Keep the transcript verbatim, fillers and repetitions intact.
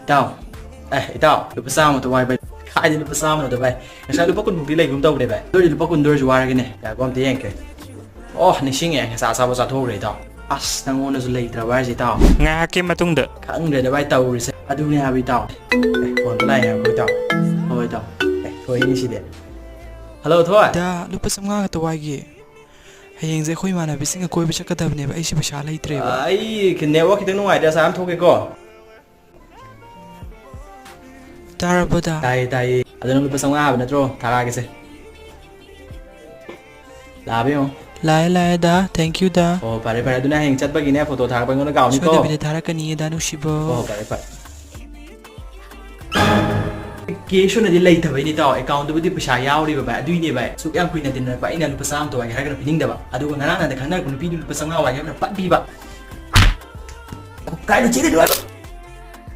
ꯏꯇꯥꯎ, ꯑꯦ, ꯏꯇꯥꯎ, ꯂꯨꯄꯥ ꯆꯥꯝꯃꯇ ꯋꯥꯏ ꯚꯥꯏ꯫ ꯀꯥꯏꯗꯩ ꯂꯨꯄꯥ ꯆꯥꯝꯃꯅꯣꯗ ꯚꯥꯏ? ꯉꯁꯥꯏ ꯂꯨꯄꯥ ꯀꯨꯟꯃꯨꯛꯇꯤ ꯂꯩꯒꯨꯝ ꯇꯧꯕꯅꯦ ꯚꯥꯏ꯫ ꯑꯗꯨ ꯑꯣꯏꯔꯗꯤ ꯂꯨꯄꯥ ꯀꯨꯟꯗ ꯑꯣꯏꯔꯁꯨ ꯋꯥꯏꯔꯒꯦꯅꯦ꯫ ꯉꯥꯏꯈꯣ, ꯑꯝꯇ ꯌꯦꯡꯒꯦ꯫ ꯑꯣ, ꯅꯤꯡꯁꯤꯡꯉꯦ, ꯉꯁꯥꯏ ꯑꯆꯥꯄꯣꯠ ꯆꯥꯊꯣꯛꯈ꯭ꯔꯦ, ꯏꯇꯥꯎ꯫ ꯑꯁ, ꯅꯪꯉꯣꯟꯗꯁꯨ ꯂꯩꯇ꯭ꯔꯕ ꯍꯥꯏꯁꯦ, ꯏꯇꯥꯎ? ꯉꯥꯏꯍꯥꯛꯀꯤ ꯃꯇꯨꯡꯗ꯫ ꯈꯪꯗ꯭ꯔꯦꯗ ꯚꯥꯏ, ꯇꯧꯔꯤꯁꯦ꯫ ꯑꯗꯨꯅꯦ ꯍꯥꯏꯕ, ꯏꯇꯥꯎ꯫ ꯑꯦ, ꯐꯣꯟꯗ ꯂꯥꯛꯑꯦ ꯍꯥꯏꯕꯀꯣ, ꯏꯇꯥꯎ? ꯍꯣꯏ, ꯏꯇꯥꯎ꯫ ꯑꯦ, ꯊꯣꯛꯏꯅꯦ ꯁꯤꯗꯤ꯫ ꯍꯜꯂꯣ, ꯊꯣꯏ꯫ ꯗꯥ, ꯂꯨꯄꯥ ꯆꯥꯝꯃꯉꯥ ꯈꯛꯇ ꯋꯥꯏꯒꯦ꯫ ꯍꯌꯦꯡꯁꯦ ꯑꯩꯈꯣꯏ ꯏꯃꯥꯟꯅꯕꯤꯁꯤꯡꯒ ꯀꯣꯏꯕ ꯆꯠꯀꯗꯕꯅꯦꯕ, ꯑꯩꯁꯦ ꯄꯩꯁꯥ ꯂꯩꯇ꯭ꯔꯦꯕ꯫ ꯑꯩ ꯅꯦꯠꯋꯥꯛ ꯈꯤꯇꯪ ꯅꯨꯡꯉꯥꯏꯇꯦ, ꯑꯁꯥ ꯑꯃ ꯊꯣꯛꯀꯦꯀꯣ꯫ ꯇꯥꯔꯕꯣ, ꯗꯥ? ꯇꯥꯏꯌꯦ, ꯇꯥꯏꯌꯦ꯫ ꯑꯗꯣ ꯅꯪ ꯂꯨꯄꯥ ꯆꯥꯝꯃꯉꯥ ꯍꯥꯏꯕ ꯅꯠꯇ꯭ꯔꯣ? ꯊꯥꯔꯛꯑꯒꯦꯁꯦ꯫ ꯂꯥꯛꯑꯕ ꯌꯦꯡꯉꯣ꯫ ꯂꯥꯛꯑꯦ, ꯂꯥꯛꯑꯦ, ꯗꯥ꯫ Thank you, ꯗꯥ꯫ ꯑꯣ, ꯐꯔꯦ, ꯐꯔꯦ꯫ ꯑꯗꯨꯅ ꯍꯌꯦꯡ ꯆꯠꯄꯒꯤꯅꯦ, ꯐꯣꯇꯣ ꯊꯥꯔꯛꯄ ꯑꯩꯉꯣꯟꯗ ꯀꯥꯎꯅꯤꯀꯣ꯫ ꯁꯣꯏꯗꯕꯤꯗ ꯊꯥꯔꯛꯀꯅꯤꯌꯦ, ꯗꯥ ꯅꯨꯡꯁꯤꯕ꯫ ꯑꯣ, ꯐꯔꯦ, ꯐꯔꯦ꯫ ꯀꯦꯁ ꯑꯣꯏꯅꯗꯤ ꯂꯩꯇꯕꯩꯅꯤ, ꯏꯇꯥꯎ꯫ ꯑꯦꯀꯥꯎꯟꯗꯨꯕꯨꯗꯤ ꯄꯩꯁꯥ ꯌꯥꯎꯔꯤꯕ, ꯚꯥꯏ꯫ ꯑꯗꯨꯏꯅꯦ, ꯚꯥꯏ꯫ ꯑꯁꯨꯛ ꯌꯥꯝ ꯀꯨꯏꯅ ꯇꯤꯟꯅꯔꯛꯄ ꯑꯩꯅ ꯂꯨꯄꯥ ꯆꯥꯝꯃꯇ ꯋꯥꯏꯒꯦ ꯍꯥꯏꯔꯒꯅ ꯄꯤꯅꯤꯡꯗꯕ꯫ ꯑꯗꯨꯒ ꯉꯔꯥꯡ ꯅꯍꯥꯟꯗ ꯈꯪꯅꯔꯛꯄ ꯅꯨꯄꯤꯗꯨ ꯂꯨꯄꯥ ꯆꯥꯝꯃꯉꯥ ꯋꯥꯏꯒꯦ ꯍꯥꯏꯔꯒꯅ ꯄꯠꯄꯤꯕ꯫ ꯀꯥꯏꯗ ꯆꯦꯜꯂꯤꯅꯣ ꯍꯥꯏꯕ?